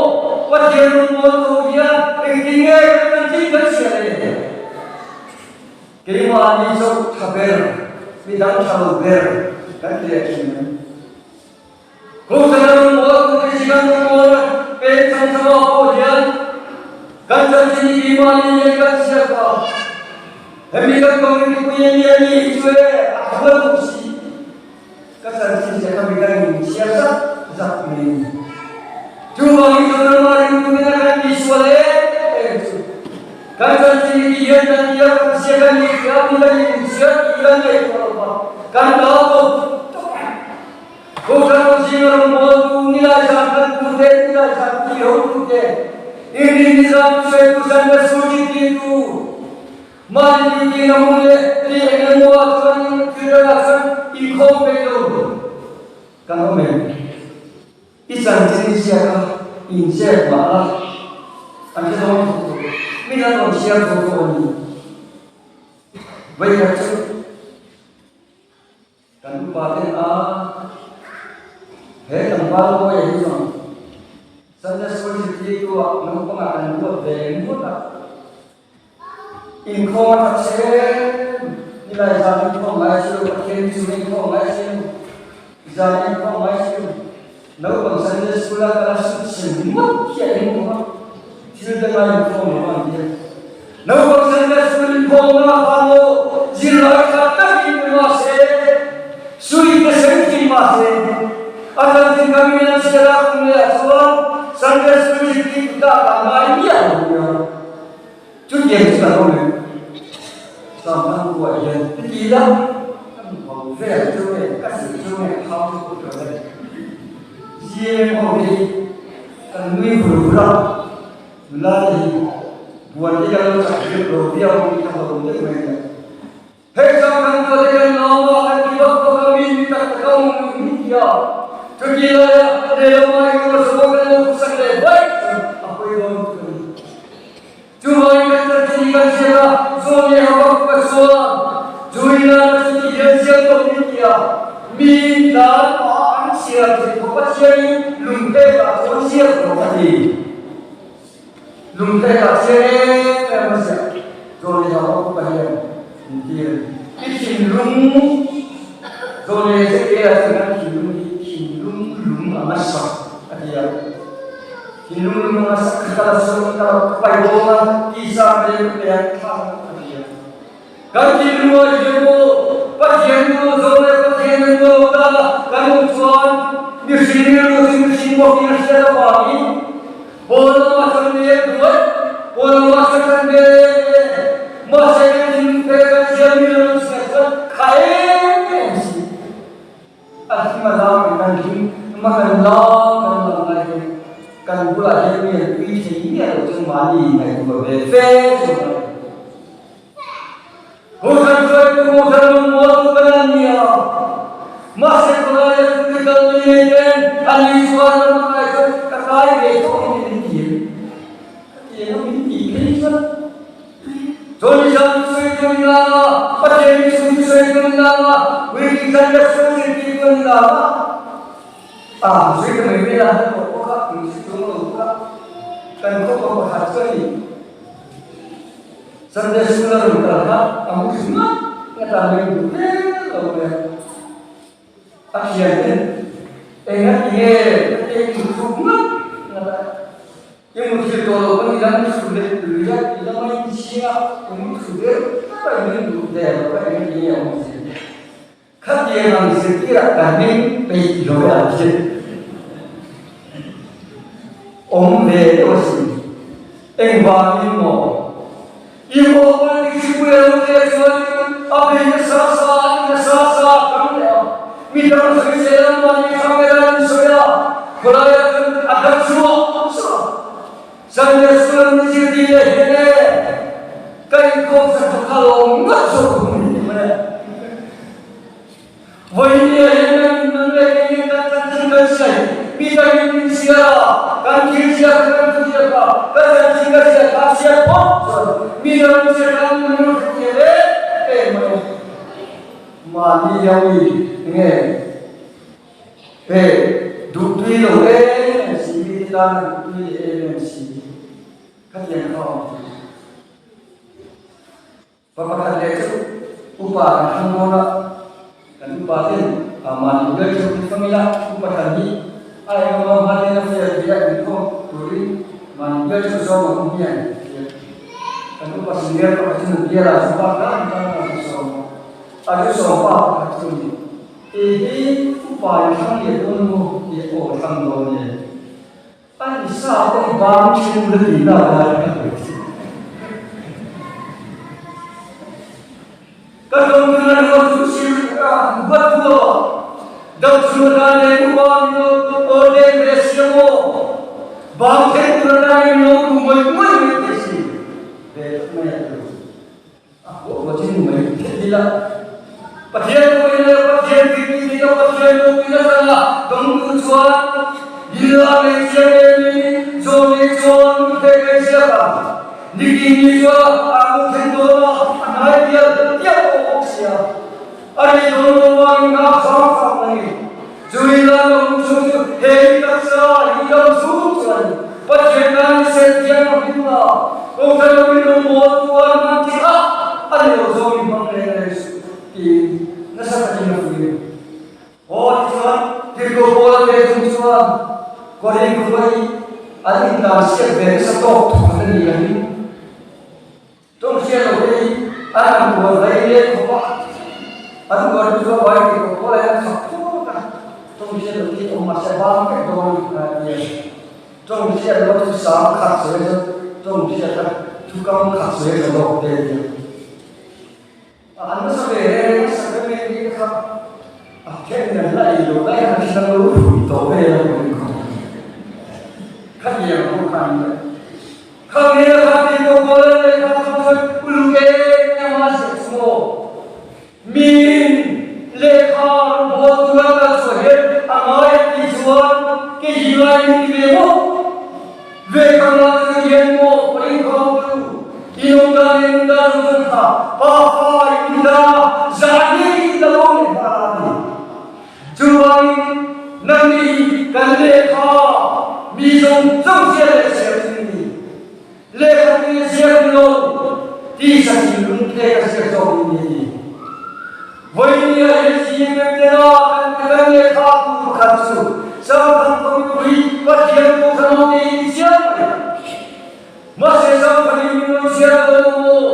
Pathian rawn mawl tawh hian engtin nge kan chanchin kan hria le? Keimahni chauh tha ber, midang tha lo ber kan ti leh thin mai. Kohhran rawn mawl tu te chi kan rawn mawl a, peng chang changah pawh hian kan chanchin hi keimahni hian kan chhiat a. Hemi kan community pui a nia ni hi chu e a tha lo bawk si. Ka chanchin che kha midang in chhiar zak zak mai a ni. Chuvangin Zoram-ah ringtu ina kan tihsual em em chu kan chanchin hi ti hian kan tia kan chhia kan ni tia midang in min chhiar tih kan ngaihtuah lo va, kan kal tawp tawp a. Kohhran ho zinga rawngbawltu nilai zan kan tu te, nilai zan ti ho tu te, inrin nizan thusawitu zan le suji ti tu, Mahni duty na hmun leh ti eng emaw ah chuan funeral ah chuan inkhawm peih lo kan awm em? I chanchin i ziak a, inziak mah la an hre dawn thawk thawk min an rawn chhiar thawk thawk a ni. Vawikhat chu Kan upa ten a he tlangval Mawia hi chuan Sunday School zirtirtu ah naupangah kan ruat ve ngawt a, inkhawm a tha che nilai zan inkhawm ngai si lo, Pathian chu inkhawm ngai si lo, zan inkhawm ngai si lo, naupang Sunday School a kal a sut sem ngawt hi a eng bawk a, thil danga inkhawm lo a ni a. Naupang Sunday School inkhawmna khan maw zirlai tha takin pe mah se, sui te sem thin mah se, a chanchin kan min an chhiar a kum leh ah chuan Sunday School zirtirtu ta kan ngai miah lo nia. Chutiang chu kan awm em? Samthang khuaah hian ti ila kan hau vel chu nge ka zir chu nge ka hau chu pawh tawh e. CM ho te hi kan nui vur vur a. Nula te hi buan te kan lo chak viau lo viau ang tih ka hlauh deuh mai a nia. Hei chang kan tuah te kan nau a, kan ti vak vak a, mi mi tak tak a awm ang min ti a. Chuti laia lehlam ah engemaw zawng kan lo khawsak leh vaih chu a pawi dawn tuk a ni. Chuvangin kan chanchin hi kan ziak a, zawn leh Habakkuk-a chuan Julia na chu ti hian ziak tawh min ti a, mi dan pah an chhiar thei khawp a chiangin lungpekah chuan ziak rawh a ti. Lungpekah chiang em em a ziak zawn leh Habakkuk-a hian min ti a ni. I thinlung zawn leh Ezekiel-a chuan kan thinlung hi thinlung lung ang a sak a ti a. Thinlung lung ang a sak kha ka la sawn ka la pai dawn a, tisa te pe a thlak a ti a. Kan thinlung ah hian maw Pathian nu zawn leh Pathian nu maw ta kan awm chuan mihring rilru chu mihring bawkin a hriat avangin pawn lamah chuan mi a buai, pawn lamah chuan kan ve ve, mahse kan thinlung te kan siam mi lo chhiat chuan kha em. kan lang kan lang lai hian kan bulah hian mi an tui thei miah loh chuan mahni ngaihtuah ve fe chu a ni. Kohhran hruaitu kohhran rawngbawltu kan an ni a, mahse khawlaia chhungte kal ni ngei ten an ni chuan ram a kai chuan ka kai ve tawh in min ti em? Ka ti em a min tih phei chuan Johnny Zan chu sawi tu ni lang a, Pathian mi chung chu sawi tu ni lang a, Wiki khan ka chhung zirtir tu ni lang a, a sawi ta mai mai la han tawh bawk a, min hre chuang lo bawk a, kan khawpa pakhat chu a ni. Sunday school a rawn kal kha a mu thlu ngat ngat a, mei duh hle lo mai a. A thian ten enga ti nge ka te i mu thluk ngat ngat a, i mu thil tawh lo pawn i la mu thlu leh lui a, i la mai chhing a, i mu thlu der der a, i meng duh der lo a, enga ti nge a awm zel. Khatiang ang zirtirah kan meng peih lo e ang che. Awm ve deuh asin. Engvangin maw? I haw politics i pui alo tia chuanin a bei nasa sa a i nasa sa a tam leh a. Mi dang sawi zel ang mahni camera in sawi a, khawlaiah chuan a dang chhuah chhuah a. Sunday school an zirtir leh hian e, ka inkhawm sa chu kha lawm ngawt zawk ang ni mai a. Vawiin hian kan inman leh kei nen kan chanchin kan sawi, mi dangin min chhiar a, kan thil chhiar kha kan thu chhiar kha, ka chanchin ka chhiar kha a chhiar phawt chuan mi dang chhiar kha an min rawn hrethiam em em mai a. Mahni hian mi nge He duhtui lo em em si, mite tana duhtui leh em em si khatiang kha a awm thei. Pa pakhat leh chu upa kan thlang dawn a, kan upa ten mahni bial theuh hi fang ila, upa thlan hi a engemaw hma ten a fair thei a inkhawm turin mahni bial theuh zawng ang hian kan upa senior pakhat chu an bial a, chu pa khan tan a zu sawm a, a zu sawm pa pakhat chu a ni. Kei hi upa i thlang leh dawn maw tih aw thlang dawn e. A ni sa pawh i bang thin la tih na lai ka hmu thin. Ka dawng chu na rual chu sir a vat thu a, dam chu na dan leh upa min lo aw leng ve sia maw, bang then tur a dan in lo duh ngawih ngawih mai te si ve tak mai a ti lo. A huah huah chin mai theih ila. Pathian pawhin leh Pathian thiltih theih loh Pathian ropui a zang a, dawngtu chuan Lila hmeichhia ngemin Johnny chuan nu thei hmeichhia ka Nikki ni chuan a hmuh theih dawn a, a hnai bial tial pawh bawk sia. A ri dawn lo vangin nghak sang sang a ni. Chu Lila lo hmuh chhung chu he i taksa hi dam chhung chuan Pathian tan i ser thiang a hlim a, Kohhran lo in rawngbawl tuar hman thih a, a ni lo zawng i hmang reng reng suh tiin nasa takin a fuih a ni. Aw tichuan Tirhkoh Paula te chung chuan Korin khua hi an intan siak ve nasa tawk thawk a ni ang. Tawng hriat lo te hi an han bual vai leh khawp a, an bual chu chuan vai tih pawh pawh an khap phut a, tawng hriat lo te hi awm mahse a bang vek dawn a nia. Tawng hriat lo chu sang khat sawi chuan tawng hriat a thukam khat sawi tha zawk te a nia. An nasa ve reng nasa ve mai ni kha a then an la ei lo lai khan thil an lo hrui tawh vel a ni khawp mai. Khatiang pawh kha an ni a. Kha nge kha ti pawh kawl an leh kha chu chuan uluk eng emaw a ziah chu maw? Miin lehkha rawn bawl tur an kal chhuah hian a ngai an tih chuan kei hi ngai min ti ve maw? Ve kha ngai chu hian maw ka inkhawm tu in awm dan leh nun dan zawng zawng kha pa fa in da zah hi in la awm leh nghal a ti. Chuvangin nangni kan lehkha mi zawng zawng ziak leh siam chu ni. Lehkha tu in ziak ni lo tisa thinlung phek a ziak zawk ni ni. Vawinia he CMM tena kan kan lehkha tu pakhat chu Changthang Khawmipui Pathian Kohhran te in chiang mai. Mahse Changthang in min rawn chhiar lo maw?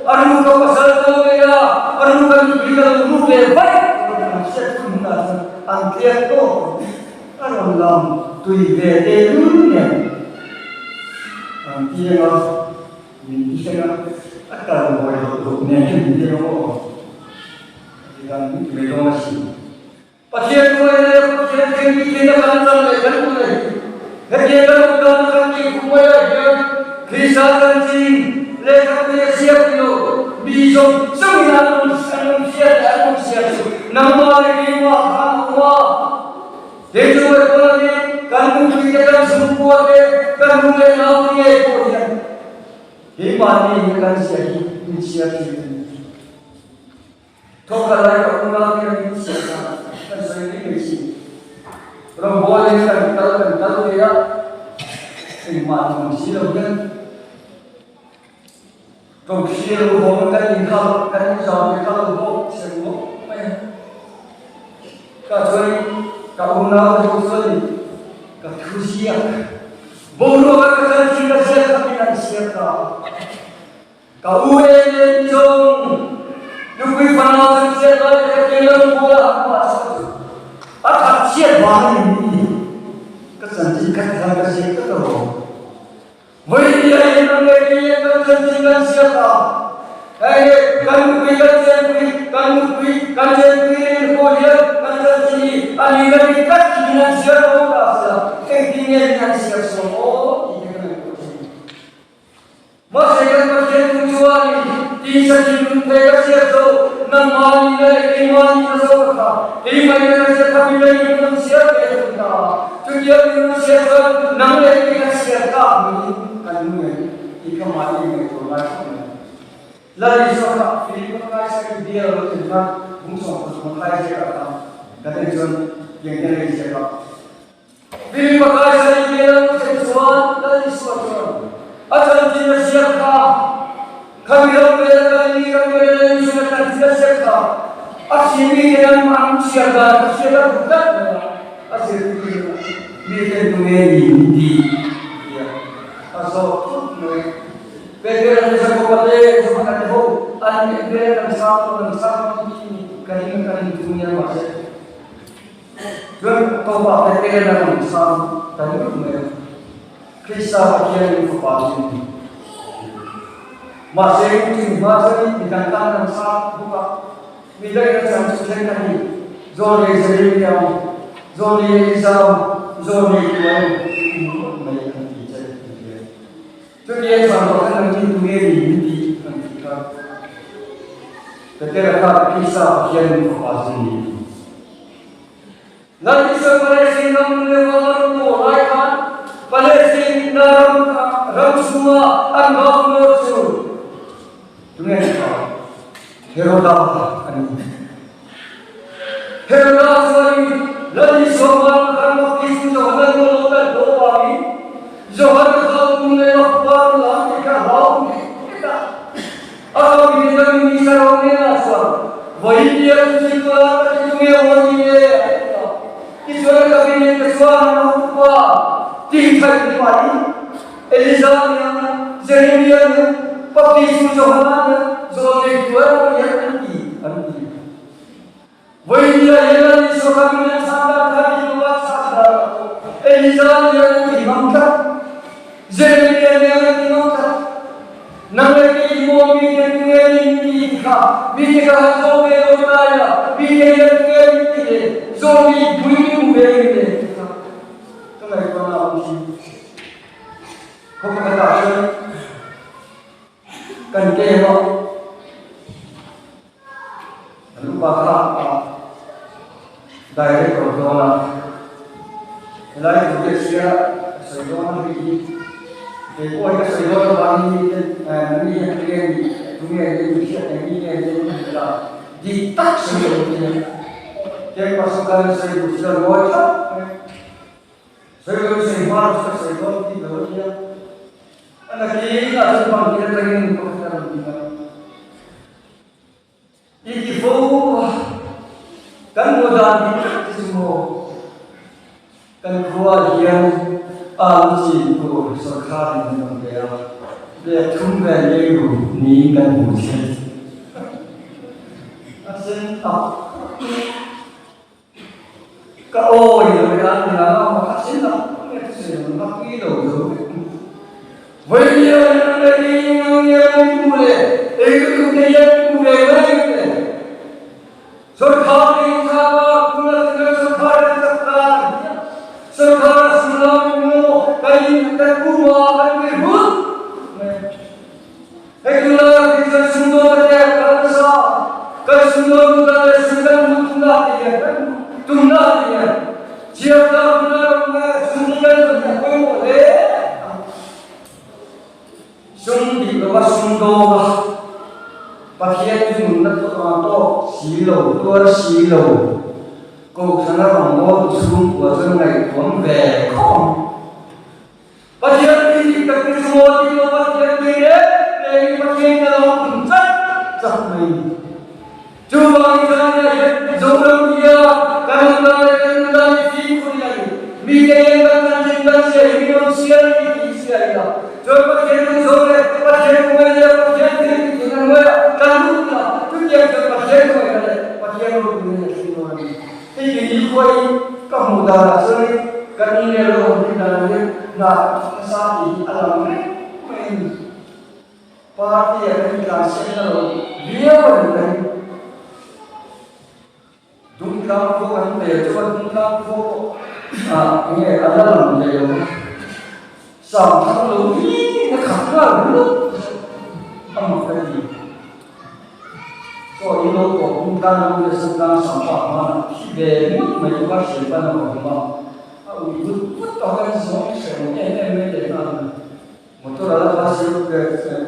A ru ka pasal ka lo nei a, a ru ka nupui ka lo ruk leh vaih rawn an hriat hun hunah chuan an tliak tawk ang. A rawn lam tui ve te lul nen an tiang a, min thleng a, a kal mawi loh loh nen hian min thleng a maw? Ti dan min ti mai dawn a si. Pathian hruaina leh Pathian thil. thil tihna kan chan leh kan hmu leh hetiang kan awm dan kan tih kum mai ah hian Krista chanchin lehkhabu a siam ti lo mi zawng zawng in an awm an awm hriat leh an awm siam chu nangmah leh keimah khan a awm a. Kei chu ngaih pawn a ni, kan nupui te kan chhungkua te kan nu leh nau te ngei pawh hian keimahni hi kan zia hi min chhiar thin a ni. Thawk a lai ka unau te kan in chhiar kha kan sawi mai mai thin. Rawngbawl in kan kal kan kal ve a, engmah ni mang si lo hian Ṭawngthli lo bawm kan in kha kan in zau ve kha lo bawk sem ngawt mai a. Ka chuan ka unau te ho chuan ka thu ziak boruak a ka kal thin a ziak kha min an siam ta a. Ka u em em zawng nupui fanau kan chhiat lai te ka ke lo bual a an mah saw chu a that chhiat vang a ni ni ka chanchin khat khan ka ziak tlat a lawm. Vawiin in an leh ni in kan chanchin kan hriat a, hei hi kan nupui kan chenpui, kan nupui kan chenpui rin pawh hian kan chanchin hi a ni la dik tak tih min an hriat lo ta si a, engtin nge min an hriat sawn aw tih te ka ngaihtuah thin. Mahse kan Pathian thu chuanin tisa thinlung thei ka hriat zo, nangmah nihna leh keimah nihna zo ka kha, keimah in ka hriat kha mi lei in an hriat ve thung ta a. Chutiang in an hriat chuan nang leh kei ka chhiar tak niin kan nu ngei tih kha mahni ngaihtuah ngai khawp mai. Lal Isua kha Philip a kai sak in bia lo thlen khan bung sawm pathum a kai ziak a tam kan en chuan tiang hian a inziak a. Philip a kai sak in bia lo thlen chuan Lal Isua chuan a chanchin a ziak kha khami ram vel Galili ram vel Lal Isua a chanchin a ziak kha a thimi te an an chhiar dan ka hriat a duh tlat mai a. A zirtir a, miten tunge ni min ti? tia a zawt thut mai. Petera te Jakoba te Johana te ho an nih hmel an sang lo an sang lo tih ni ka ring ka ring thung nia mahse chuan tawpah Petera a rawn sang ta ringawt mai a, Krista Pathian in fapa chu ni. Mahse chumi hma chuan midang tan an sang bawk a. Mi daih a chan chu then a ni. Zawnei Jeremia, Zawnei Elisa, Zawnei Tuai in ngawt mai an ti che an ti a. Chutia chan tawh khan an rin tunge ni min ti an tih kha. Petera kha Krista Pathian min fapa chu ni a ti. Lal Isua Palestine ram leh ram pawh lai khan Palestine ram ram chhunga an governor chu tunge ni kha? Heroda a ni. Heroda chuanin Lal Isua hman khan baptism Johana chu a lo kal tawh avangin Johana kha kum leh a fapa ram lam tih kha a hlau hle a. A hauin ram in Israel hnenah chuan, Vawiin nia chu thil la ka ti tunge aw ni e, a ti a. Tichuan ka binek te chuan an hotupa tih thaih ni pahin Elija nia, Jeremia nia, Baptistu Johana nia, Zawlnei tuar pawh hian an ti, an ti. Vawiin nia hian an Isua kha min an chhan dan kha dik lo a chhan dan a pawh Elija nia an ti ngam tlat, Jeremia nia an ti ngam tlat. Nang leh kei hi maw mi te tunge min ti ti kha mi te ka han zawh ve lo ta ila mi te hian tunge min ti le zawh mi pui mi hmu ve nge le ti kha ka ngaihtuahna a awm thin. Khaw pakhatah chuan kan game a. An upa kha a director dawn a, helai thu te chhia a sawi dawn a hei hi kei pawh hi ka sawi dawn avangin mi ten mi hian tunge ni tunge ni mi hriat eng mi nge ni an ti la dik tak sawi lo ti a campus a kal sawi duh chu a ngawi thap mai sawi lo sawi hma lo chu ka sawi dawn tih lo a nia a nakin ah chuan bang tir atangin pakhat a rawn ding a. I ti fo a, kan hmuh dan dik tak te chu maw? Kan khua hian alu chin tur sawrkharin an rawn pe a, leh thum vel leiru niin kan hmu thin. A sen tak Ka awi lo e a ni a, a sen tak nge chu sawi ang ka pui lo zo vek. Vawiin an la ding ang nge an hmu le, ei lutuk te hian hmu ve mai ang le. Sawrkhar in thla a, Pula chu sawrkhar an chak ta an ti. sumdawn duh dan leh sum kan hmuh tumna te hian kan hmuh tumna te hian chhiar tlak huna ram nge sum hi kan zawn hi a pawimawh hle a. Sum dik lova sumdawng a, Pathian chu nunna tawk si lo, tuar si lo, Kohhrana rawngbawltu chhungkua chuan ngaihtuam ve khawp ang. Pathian tih dik tak chu maw tih lo Pathian tih reng rengin Pathian ka lo tum chat chat mai a ni. Chuvangin China hian Zoram hian kan awm dan leh kan nun dan hi fimkhur ila ni. Mite hian kan chanchin kan chhia hi min awm sial a ni tih hria ila. Chuan Pathian kan zawm leh Pathian khawngaih leh Pathian thil tih theihna hnuaiah kan lut ila, chutiang chuan Pathian khawngaihna leh Pathian ropuina hi a thleng dawn a ni. Hei kei hi khuain ka hmuh danah chuanin kan inrel lo awm thin danah hian hna nasa tih hi a lang reng mai a ni. Party ah kan intlansiakna lo viau a ni mai. Dungtlang khua kan tel chuan Dungtlang khua pawh ah enge a la lang ve lo a, Sangthang lo hi a khat nghal ringawt a mak ka ti. Chaw in lo tawh kum tan lo leh Sangtlang Sangpa hman a thi ve ngawt mai chu ka hriat ban a awm a, a ui vut vut tawh hian zawng hreh awm em em mai leh nghal a ni. Motor a la va siam ve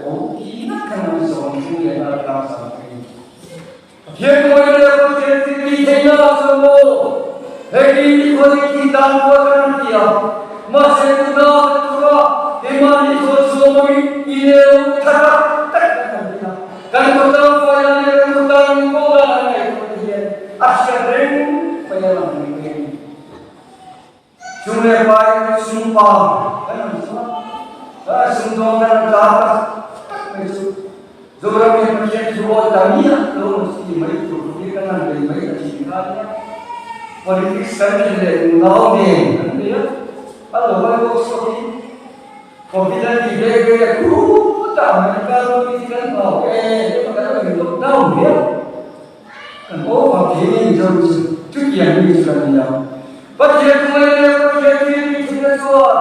o ti ngat khan an zawng chung leh nghal tlang sang phei. Pathian kawi leh Pathian thil ti theihna ah chuan maw hei hi ni khawi thi tan kual kan an ti a, mahse tuna kan thawk a keimahni thawn chhuah hmangin i leu tha tak tak kan han ti a. Kan khawtlang faina leh kan khawtlang in pawh dan an ngaihtuah te hian a hriat reng mai a lang reng mai a ni. Chung leh pai sum pa kan han chuan a sumdawng kan han tlar tak tak mai chu Zoram hi Pathian thu awi ta miah lo ang chu ti mai tur hi kan han bei mai ta thin kha nia. Politics kan rin leh nunau nen kan bei a, a lo vai bawk sawk hi Covid an tih ve ve a khutah America ram hi kan hlau e emaw kan lo in lockdown viau. Kan aw vang thei nge Mizo chu chutiang mi chu kan ni ang. Pathian thuai leh Pathian thil tih thinna chuan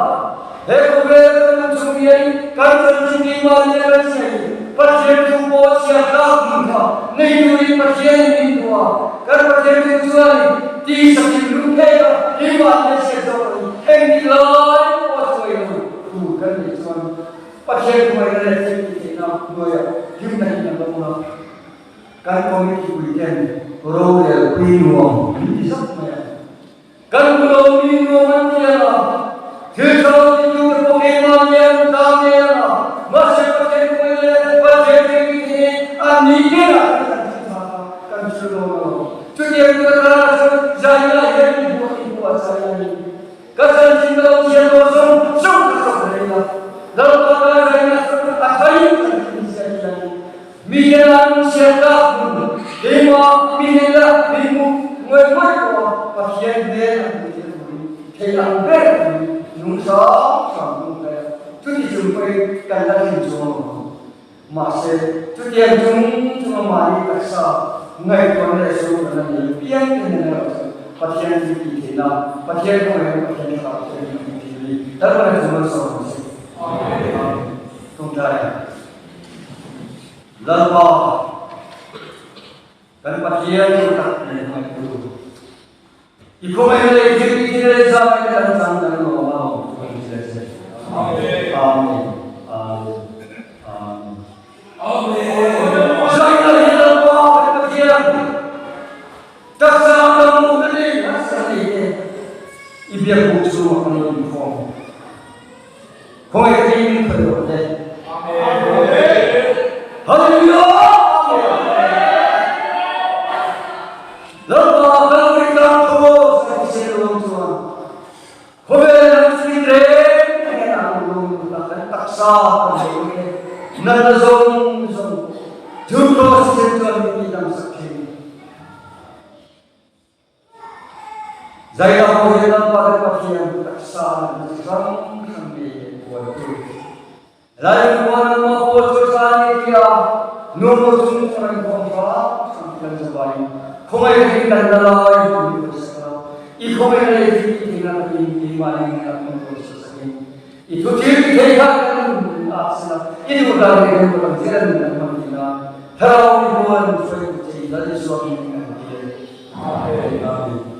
he khawvel kan nun chung hian kan chanchin keimah nia kan chhiah hi Pathian thu pawh chhiar tlak hmun kha nei turin Pathian in min duh a, kan Pathian thu chuan tih sakin lung phek a keimah nia chhiat zawk a ni. Engtik lai pawh a chuai lo tur kan neih chuan Pathian thuaina leh thil tih theihna hnuaiah hlimna hi kan lo hmang a. Kan committee pui ten rorel pui nuam an ti zauh mai a. Kan hmu lo mi nuam an ti ang a, thil tha lo ti tu te pawh keimah ni an ta ngei ang a, mahse Pathian kawng leh Pathian thiltih hi an ni tirah kan kan thil tha kha kan thil dawn a lo. Chutiang tur atana chuan Zaina hian min hmuh in buatsaih a ni. Ka chanchin ka lo thiam lo zawng zawng ka chawk rei la, Lalpa ka Zaina chu a thain kan thil zia hi a ni. Mi hian an chhiat tak hmun keimah mi hnenah mi hmuh ngawih ngawih pawh a Pathian hmel an hmuh theih turin thei ang ber turin nung hrang hrang tum ka nia. Chuti chung pawhin kan la tling chuang lo ang. Mahse, chutiang chung chunga mahni taksa ngaihtuahna leh sualna nei piang te hnenah erawh chuan Pathian thil tih theihna, Pathian khawngaihna Pathian thlarau te an hmuh thin a ni. Lalpan a chung an sawm ang che. Amen. Tawngtai. Lalpa, kan Pathian duh tak leh hmangaihtu, i khawngaihna leh i thiltihna leh zaina kan chang kan lawm a, kan hria che. Amen. Amen. Amen. Amen. Zaina hi Lalpa kan Pathian, taksa kan hmuhna leh nasa nei te, i biak buk chungah kan lo inkhawm. Khawngaih takin min khawih rawh le. Hallelujah! Lalpa Kalvari tlang tho sa thisen ruang chuan khawvel lam chim reng reng a ang lung tak kan taksa kan nei nge natna zawng zawng chu cross thisen chuan min tihdam sak thin. Zaidam ho hi Lalpa kan Pathian taksa na chi hrang hrang nei leh buaitu Lalpa nangmah pawl cu ṭha ni tiah numu chung hrang in khawm hrang hrang ti kan zavai in khawngaih takin kan la lai timi kan sak la i khawngaih lei thil ti thei na takin keimah ning in kan pawisa sakin i thu thil ti thei kha kan ah sila i duh dan le kan kan ziran kan hman ti na thlarau mi buan hruaitu che. Lal Isua hmingin kan dil. Amen. Amen.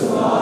Chungah.